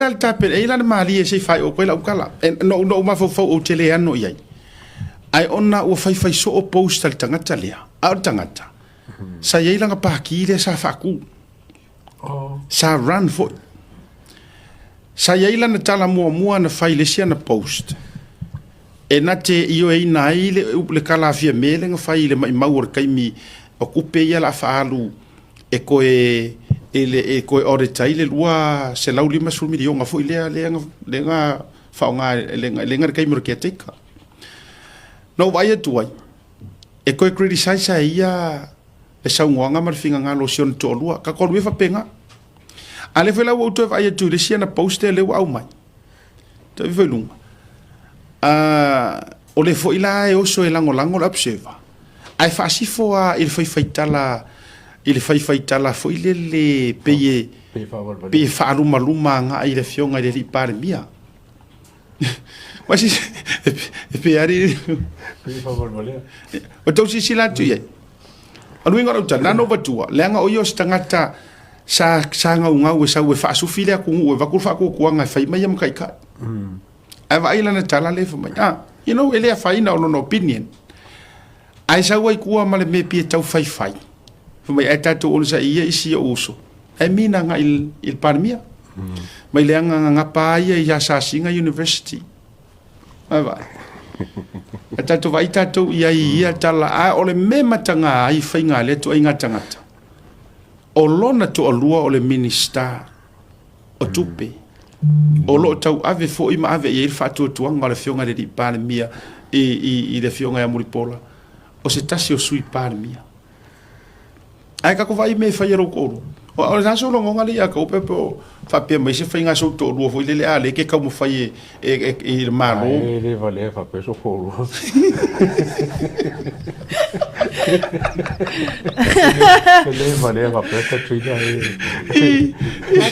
Le tapena e i ai la le malie se i faaiu atu ai lau tala. E, na ou mafaufau ou te le ano i ai. Ae ona ua faifai soo post a le tagata lea, a o le tagata, sa i ai lana pati lea sa faatu. Sa run foi. Sa i ai lana tala muamua na fai i le isi ana post. E na te ioeina ai le kalafia me le na fai i le maimau o le taimi o tupe ia la faaalu e toe e le e toe audit ai le 250 miliona foi lea na faaaoga le na le taimi o le caretaker. Na ou vaai atu ai, e toe criticize ai ia le saunoaga ma le finagalo o si ona toalua. Ka toalua e faapena. A le foi la ua ou toe vaai atu i le isi ana post lea ua aumai. Toe foi luga. O le foi la e oso e lagolago le Observer. Ae faasifo a i le faifaitala i le faifaitala foi lele pei e pei e faalumaluma agai i le afioga i le alii Palemia. Ma si e pe ari o tau silasila atu i ai. O le uiga o lau tala, na vatua, leaga o ia o se tagata sa gaugau e sau e faasufi le atunuu e avatu le faatuatuaga e fai mai ia ma taitai. Ae vaai lana tala lea e fai mai, e le afaina o lona opinion. Ae sau ai tua ma le mea pia tau faifai. Fai mai, ae tatou onosai ia isi o uso. Ae mina agai i le Palemia. Mai leaga gagapa ia i Asasiga University. Ae vaai. Ae tatou vaai tatou i ai i ia tala, a o le mea mataga ai faiga a lea ituaiga tagata. O lona toalua o le Minista o Tupe. O lo o tauave foi ma ave i ai le faatuatuaga o le afioga i le alii Palemia i le afioga ia Mulipola, o se tasi o sui Palemia. Ae tatou vaai i mea e fai e lou toalua. O le a sou lagona lea ia te au pe o faapea mai se faiga sou toalua foi lele a lea ke taumafai e le Malo. E le valea faapea so toalua. E le valea faapea Katrina. Hi,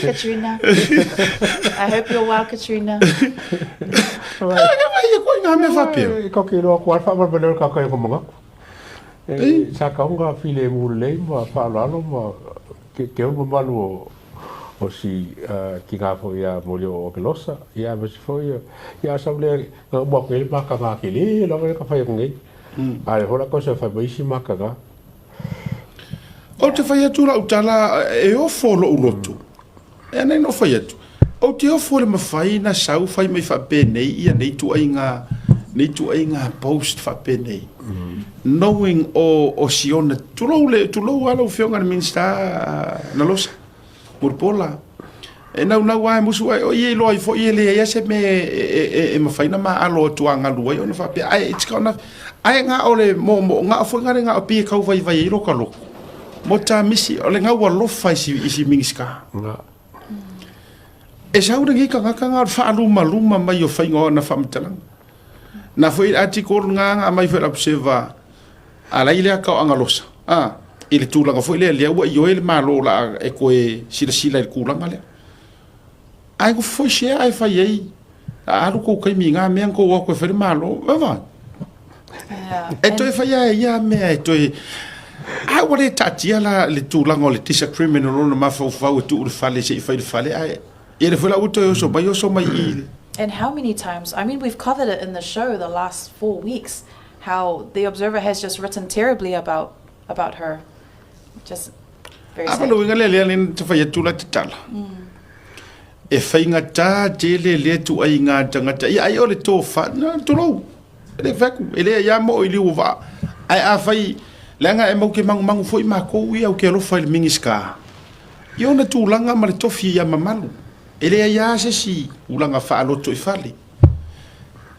Katrina. I hope you're well, Katrina. Ai ko ngā mea faapea. E ka ke loa ko alfa ma valea ka kai ko mangaku. E sa kaunga file mulei ma whaalalo ma ke au mamalu o si ki ngā fo ia moli o Kelosa ia ma si fo ia ia sa le nga mo ke ma ka ngā ke le la ka fai ngai a le hola ko se fai mai si ma ka ga. Ou te fai atu lau tala e ofo lou loto. E anei no fai atu. Ou te ofo le mawhai na sau fai mai whaapenei ia nei tuaiga post whaapenei. Knowing o siona tulou le tulou ala ufionga le Minista na losa. Mulipola. E nau nau ai musu ai o ia iloa ai foi e le ia se me e mawhai na ma alo atu a ngalu ai ona whaapea. Ai e tika ona ai ngā o le mo mo ngā o foi ngā le ngā o pie kau vai vai i loka loko. Mo tā misi o le ngau alofa i si Minista. Nga. E sau le ka ngaka ngā whaalumaluma mai o whainga o na whaamatalanga. Na foi article ngā ngā mai foi Observer a lai lea ka o angalosa. Ah, i le tulaga foi lea lea ua i oe le malo la e koe silasila i le kulaga lea. Ai ko foi se ai fai ai. A alu kou kaimi ngā mea kou au koe fai le malo. Vai. E toe fai ai ia mea e toe a ua le taatia la le tulaga o le disagreement o lona mafaufau e tuu le fale se i fai le fale ae ia le foi la ua toe oso mai i le And how many times? I mean, we've covered it in the show the last 4 weeks, how the Observer has just written terribly about her. Just very A sad. le uiga lea lea le te fai atu la te tala. E faigata tele lea tuaiga tagata. Ia ai o le tofa, na tulou. E le fai atu, e le ia mo i liu o vaa. Ae a fai, leaga e mau ke mangumangu foi makou ia o ke alofa i le Minista. I ona tulaga ma le tofi ia mamalu. E le ia se si ulaga faaloto i fale.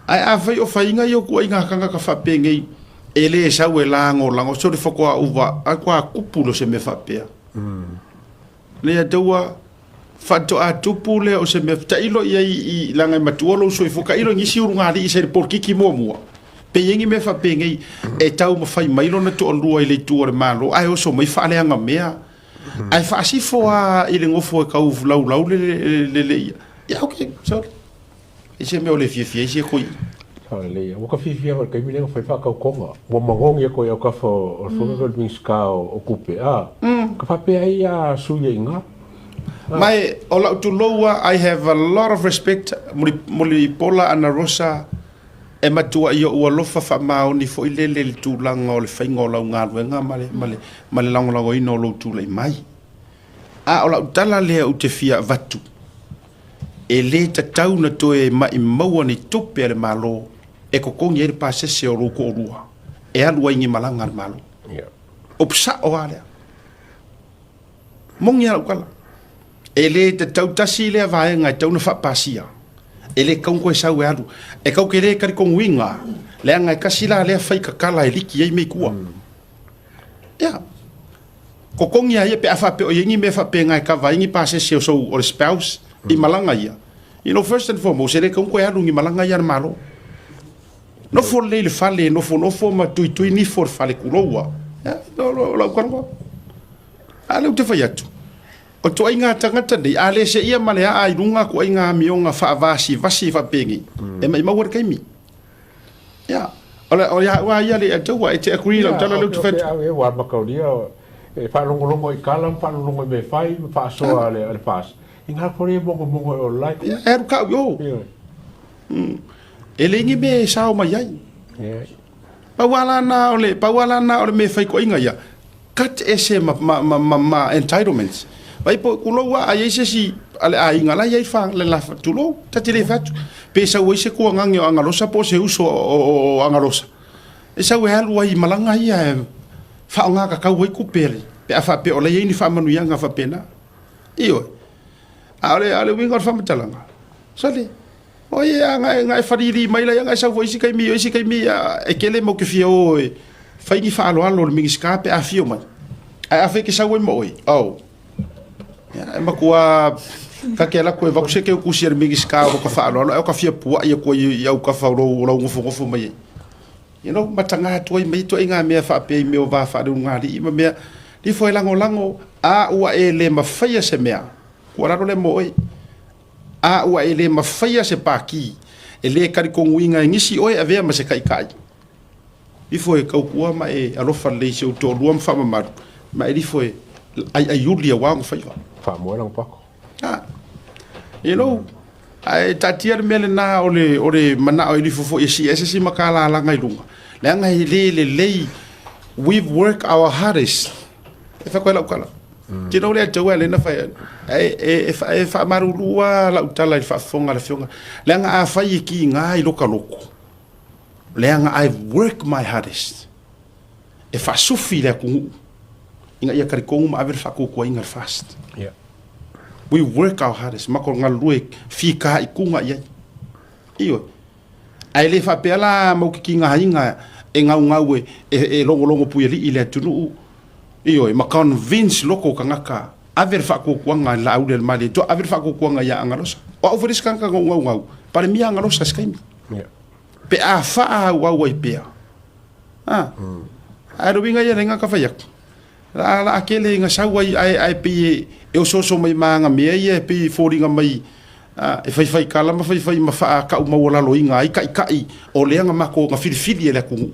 Ae a fai o faiga ia o tuaiga tagata faapenei, e le sau e lagolago, so le faatoa uva, a toa kupu lo se mea faapea. Le taua faatoa tupu lea o se mea tailo i ai i laga e matua lou soifua tailo i nisi ulugalii i se le polokiki muamua. Pe i ai ni mea faapenei e taumafai mai lona toalua i le itu o le Malo ae oso mai faaleaga mea. Ae faasifo lava i le nofo e tau laulau le ia. Ia okay, sorry. E se mea o le fiafia ai si e koi. Lelei, ua ka fiafia foi i le taimi lea na fai faatautoga. Ua magogi e koe au kafa o le fono o le Minista o Tupe, a. Ka faapea ai a sui ai i ina. Ma e, o lau tulou lava, I have a lot of respect Mulipola Anarosa e matuai ou alofa faamaoni foi lele i le tulaga o le faiga o lau galuega ma le, ma le, ma le lagolagoina o lou tulai mai. A o lau tala lea ou te fia avatu, e le tatau ona toe maimauina ni tupe a le Malo e totogi ai le pasese o lou toalua e alu ai i ni malaga a le Malo. Upu sao lava lea. Moni lava lau tala. E le tatau tasi lea vaega e tatau ona faapasia. E le tatau ona toe sau e alu. E tatou te le talitonuina, leaga e tasi la lea faikatala e liki ai mea i tua. Ia. Totogi lava ia pe a faapea o i ai ni mea faapena e kava ai ni pasese o sou o le spouse i malaga ia. You know, first and foremost, e le tatau ona toe alu i ni malaga ia a le Malo. Nofo lelei i le fale, nofonofo ma tuitui nifo i le fale, tulou lava. Ia, o lau talanoa. A lea ou te fai atu, o ituaiga tagata nei, a le seia ma le aa i luga ituaiga amioga faavasivasi faapenei, e maimau ai le taimi. Ia, o le, o ia au ia le taua, e te agree lau tala lea ou te fai atu. Ia, ua mataulia, e faalogologo i tala ma faalogologo i mea fai ma faasoa a le FAST, i ngā kore e mogomogo e ola ai. Ia, e alu kau i o. E leai ni mea e sao mai ai. Pau lava la na o le, pau lava la na o le mea e fai toaiga ia, cut ese ma, ma, ma, ma, ma entitlements. Vai po, tulou lava, a i ai se isi a le aiga la e i ai fa, le la, tulou, ta te le fai atu. Pe sau ai se tuagage o Agalosa po o se uso o Agalosa, e sau e alu ai i malaga ia e faaaoga tatau ai tupe a le, pe a faapea o la e i ai ni faamanuiaga faapena. Ioe. A o le, a o le uiga o le faamatalaga, sole, O ia na e, na e falili mai la ia na e sau foi isi taimi, isi taimi e tele mau te fia o e fai ni faaaloalo i le Minisita pe a afio mai. Ae afai e te sau ai ma oe, oh, ia, e matua ta te alu atu e avatu se teutusi a le Minisita o lota faaaloalo ae o ta fia puai atu ai i autafa o lou, o lau nofonofo mai ai. You know, mataga atu ai ma ia ituaiga mea faapea i mea o va faaleulugalii ma mea, lifo e lagolago, a ua e le mafaia se mea, tuualalo lea mo oe. A ua e le mafaia se pākī, e le talitonuina e nisi oe e avea ma se taitai. Lifo e tautua ma e alofa lelei i si ou toalua ma faamamalu, ma e lifo e aiaiuli aua ona faiva. Faamoe lana pako. A, you know, ae taatia le mea lena o le, o le manao e lifo foi e sii ese si makalalaga i luga, leaga e le lelei, we've worked our hardest. E fai koe lau tala. Te know lea tau lena fai e e e faamalulu lava lau tala i le faafofoga a le afioga. Leaga afai e kiga i loka loto, leaga I've worked my hardest e faasufi le atunuu ina ia talitonu ma ave le faatuatuaina i le FAST. Yeah. We work our hardest, matou galulue fitaituga i ai. Ioe. Ae le faapea la mau kikigaina e gaugau e, e, e logologo puialii i le atunuu, ioe, ma convince loko o tagata, ave le faatuatuaga i le Laauli a le Malietoa, ave le faatuatuaga ia Agalosa. O au foi le isi tagata na ou gaugau, Palemia Agalosa i se taimi. Yeah. Pe a faaauau ai pea. Ah. Ae o le uiga ia lea ka fai atu. La la tele ina sau ai ae ae pei e, e osooso mai ma aga mea ia e pei e foliga mai a, e faifai tala ma faifai ma faakau maualaloina ai taitai o lea na matou na filifili e le atunuu.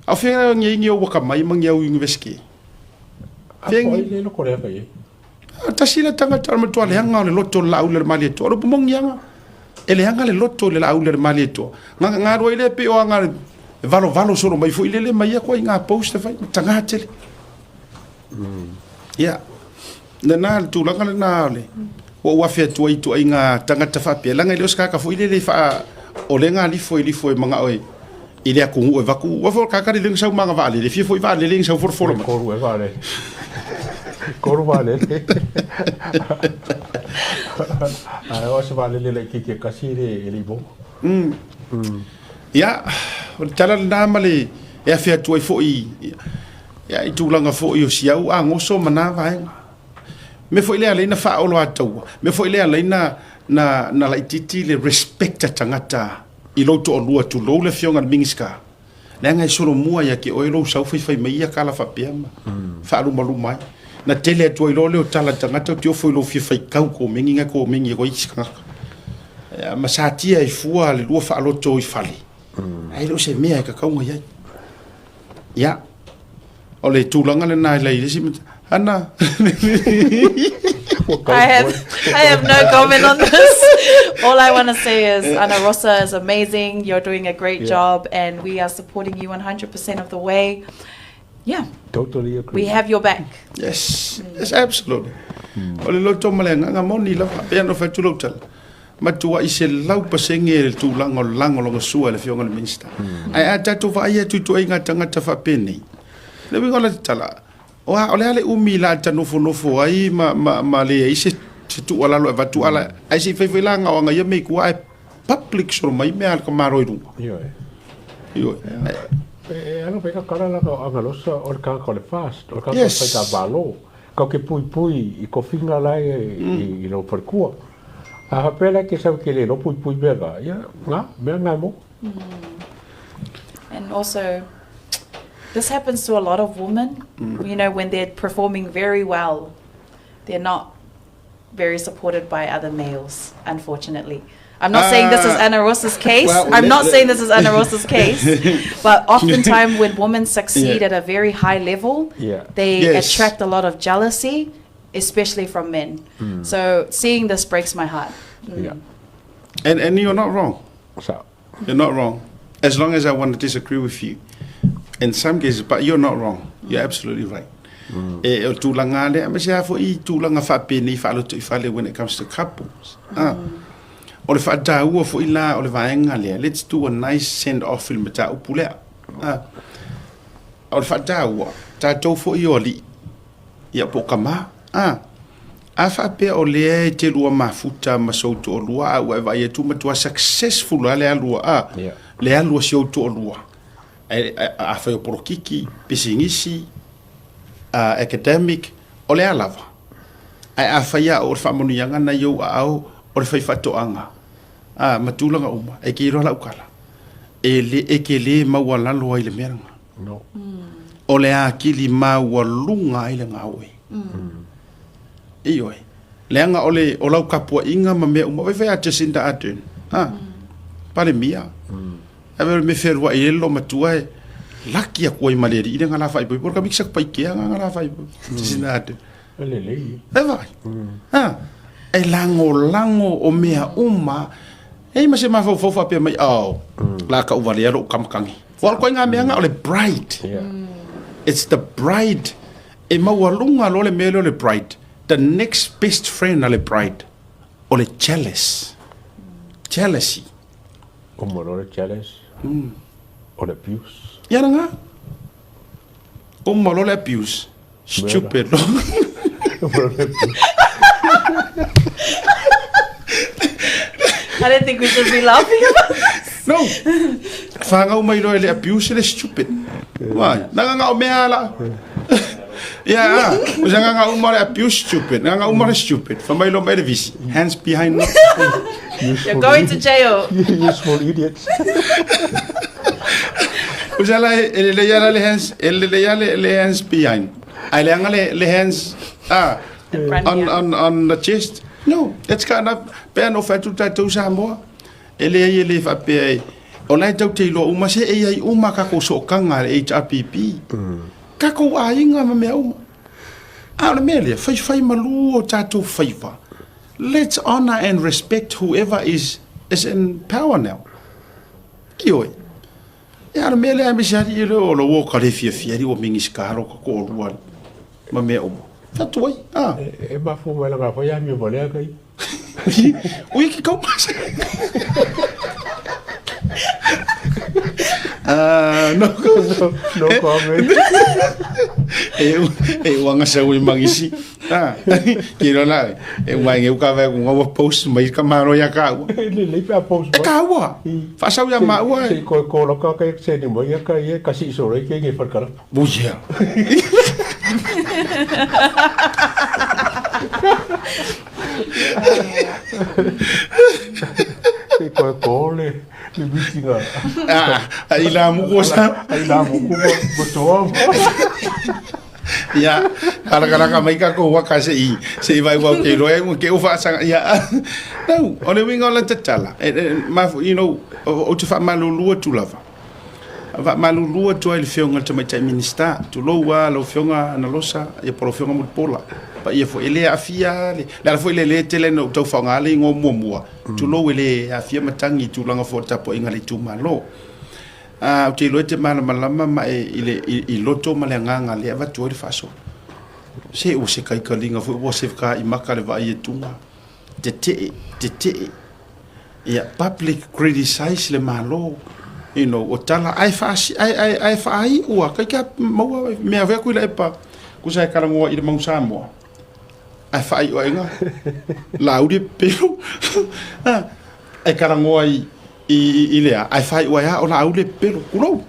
A o fea ni ai ni ou akamai ma ni au university? Fea ni le loko lea kai. Tasi le tagata o le matua leaga o le loto o le Laauli a le Malietoa. O le upu moni aga, e leaga le loto i le Laauli a le Malietoa. Na galue ai lea pei o aga e valovalo solo mai foi lele mai ia ituaiga post e fai, mataga tele. Ia, lena le tulaga lena o le ua ou afe atu ai i ituaiga tagata faapea, leaga e le o se tagata foi lele e faa, o lea na lifo e lifo e manao e i le atunuu e avatu, ua foi o le tagata lele na sau ma ana vaalele, e fia foi vaalele na sau folafola mai. Tolu e vaalele. Tolu vaalele. Ae o se vaalele laitiiti e tasi e le i maua. Ia, o le tala lena ma le e afe atu ai foi ia, i tulaga foi o si au agoso ma na vaega. Mea foi lea alai na faaoloataua, mea foi lea alai na, na, na laitiiti le respect a tagata i lou toalua, tulou le afioga i le Minisita, leaga e solomua ia te oe lou sau faifai mai ia tala faapea ma faalumaluma ai. Na tele atu ai loa lea o tala a tagata, ou te ofo i lou fia faitau komeni na komeni ai isi tagata. Ia, ma satia ai fua le lua faaloto i fale, ae le o se mea e tatau ona i ai. Ia, o le tulaga lena i le isi ana. I have I have no comment on this. All I want to say is Ana Rosa is amazing. You're doing a great yeah. job, and we are supporting you 100% of the way. Yeah. Totally agree. We have your back. Yes, mm. yes, absolutely. Mm. O le loto ma le agaga moni lava, pei ona fai atu lou tala, matuai 100% le tulaga o le lagolagosua i le Afioga i le Minisita. Mm. Ae a tatou vaai atu i ituaiga tagata faapenei, le uiga o la tatala, o a, o le a le umi la ta nofonofo ai ma, ma, ma leai se, se tuualalo e avatu ala, ae se i fai foi la gaoaga ia mea i tua ae public solo mai mea a le ka Malo i luga. Ioe. Ioe. E alo pe ka kala la ka agalosa o le kanaka o le fast, o le kanaka o le faita malo. Kau ke puipui i kofinga la e i lou falekua. A faapea la ke sau ke le iloa puipui mea nga, ia, nga, mea nga e mo. And also, this happens to a lot of women, you know, when they're performing very well, they're not very supported by other males, unfortunately. I'm not saying this is Ana Rosa's case. Well, I'm not saying this is Ana Rosa's case. But oftentimes when women succeed Yeah. at a very high level, Yeah. they Yes. attract a lot of jealousy, especially from men. So seeing this breaks my heart. Ia. And you're not wrong. Sao. You're not wrong. As long as I want to disagree with you in some cases, but you're not wrong. You're absolutely right. E, o tulaga lea, aemaise lava foi i tulaga faapenei faalotoifale when it comes to couples. Ah. O le faataua foi la o le vaega lea, let's do a nice send off i le mataupu lea. Ah. O le faataua, tatou foi o alii, ia po o tama. Ah. A faapea o lea e te lua mafuta ma sou toalua a ua e vaai atu matua successful lava le alu a le alu a si ou toalua. Afai o polokiki, pisinisi, academic, o le a lava. Ae afai a o le faamanuiaga na i ou aao o le faifaatoaga, a, ma tulaga uma, e ke iloa lau tala, e le, e ke le maualalo ai le mea lena. No. O le akili maualuga ai le gaoe. Ioe. Leaga o le, o lau tapuaiga ma mea uma, vaivai a Jacinda Ardern, a, Palemia, Ae o le mea fealuai ai le loomatua e laki atu ai ma le alii le ga la faaipoipo, o le kamiki Satupaitea ga la faaipoipo, Jacinda Ardern. E lelei. E vaai. Ha, e lagolago o mea uma, e ai ma se mafaufau faapea mai, oh, la ka uvalea lou kamakagi. Ua o le koiga mea ga o le bride. It's the bride. E maualuga loa le mea lea o le bride. The next best friend a le bride, o le jealous. Jealousy. O mo le jealous. O le abuse. Ia na. O mo le abuse. Stupid. I don't think we should be laughing about this. No. Whangau mai loa le abuse le stupid. Why? Nanga ngau mea la. Yeah, o sa nganga uma le abuse stupid. Nganga uma le stupid. Fa mai loa mai le visi. Hands behind. You're going to jail. Useful idiots. O sa la e le ia le hands, e le ia le hands behind. Ai le anga le hands ah on the chest. No, it's kind of pe no fa tu tatou Samoa. E leai e le faapea e, o la e tau te iloa uma se e i ai uma kakou sookaga a le HRPP. Kakou aiga ma mea uma. A o le mea lea, faifai malu o tatou faiva. Let's honour and respect whoever is is in power now. Ioe. Ia, o le mea lea aemaise alii e leo o lou o ka le fiafia alii ua Minisita lo ka toalua ma mea uma. Fatu ai, a. E mafua mai langa foi amio ma lea kai. Ui ki kau masa. No, no, no comment. E uanga sa ui mangisi. Ah, ki ro la, e mai ngeu ka vai ku ngawa post mai ka maro ya ka ua. Le le pa post. E ka ua. Fa sau ya ma ua. Se ko ko lo ka ka se ni mo ya ka ye ka si so re ke nge fa kala. Oh yeah. Se ko ko le le mitinga. Ah, ai la mu ko sa. Ai la mu ko mo to. Ia, karakaraka mai ka ko waka se i, se i vai wau ke roe, ke uwha asanga, ia. No, o le winga o la tatala. E, e, ma, you know, o, o te whaamalulu atu lava. Whaamalulu atu ai le whionga te maitai minista. Tulou a lau whionga Analosa, ia po lau whionga Mulipola. Paia foi e le aafia le le ala foi le le tele na ou tau faaaoga le igoa muamua, tulou e le aafia matagi i tulaga foi o le tapuaiga a le itumalo. Ah, ou te iloa e te malamalama ma e i le i loto ma le agaga lea e avatu ai le faasoa. Se ua se kaikaliga foi ua se kaimaka le vaai atuga. Tetee, tetee. Ia, public criticize le Malo, you know, o tala, ae faasi, ae, ae, ae faaiu a, kaika maua mea vea kui epa, kusa e karangoa i le mau Samoa. Ae faaiu aiga, lauli pelu, e karangoa i, i, i, i lea, ae faaiu ai a o lauli pelu, kulou.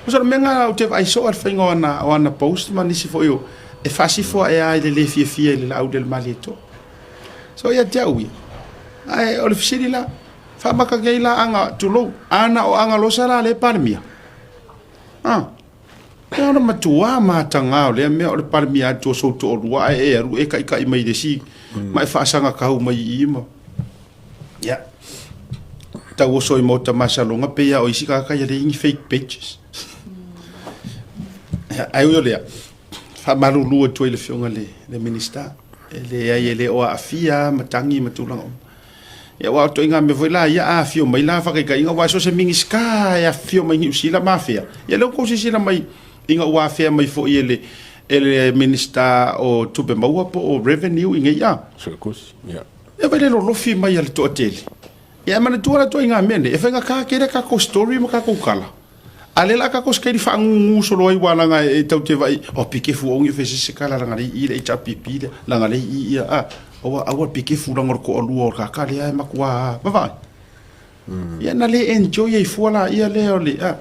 Kusa le mea ngā o te vaai soa le whainga o ana, o ana post ma nisi foi o, e faasifo e a i le le fiafia i le lauli le malie toa. So ia te au ia. Ae o le fesili la, faamaka kei la aga tulou, ana o Agalosa la le Palemia. Ah. E ona matua matagā o lea mea o le Palemia atu o sou toalua ae e alu e kaʻikaʻi mai le isi ma e faasaga kau mai i i ma ia tauoso i maota masaloga pei a o isi tagata ia leai ni fake pages. Ia, ae ui o lea, faamalulu atu ai le afioga i le Minisita, e leai e le o aafia matagi ma tulaga uma. Ia aua o ituaiga mea foi la ia a afio mai la faakaitaiga aua so o se Minisita e afifio mai Niu Sila ma afea, ia lea ua tou silasila mai ina ua afea mai foi e le e le Minisita o Tupe Maua po o Revenue i nei a. Suetusi, ia. Ia vai le lolofi mai a le toatele. Ia e manatua la ituaiga mea nei, e faigata tele a tatou story ma tatou tala. A lea la tatou sikaili faagugu solo ai ua laga e tau te vai o pike fu ongi fe se kala langa le i le HRPP le langa le i ia a aua aua pike fu langa ko alua o ka ka le ai makua va vai ia na le enjoy ai fua la ia le o le a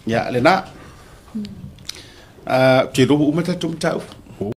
ia le na a ke lo uma tatou mataupu.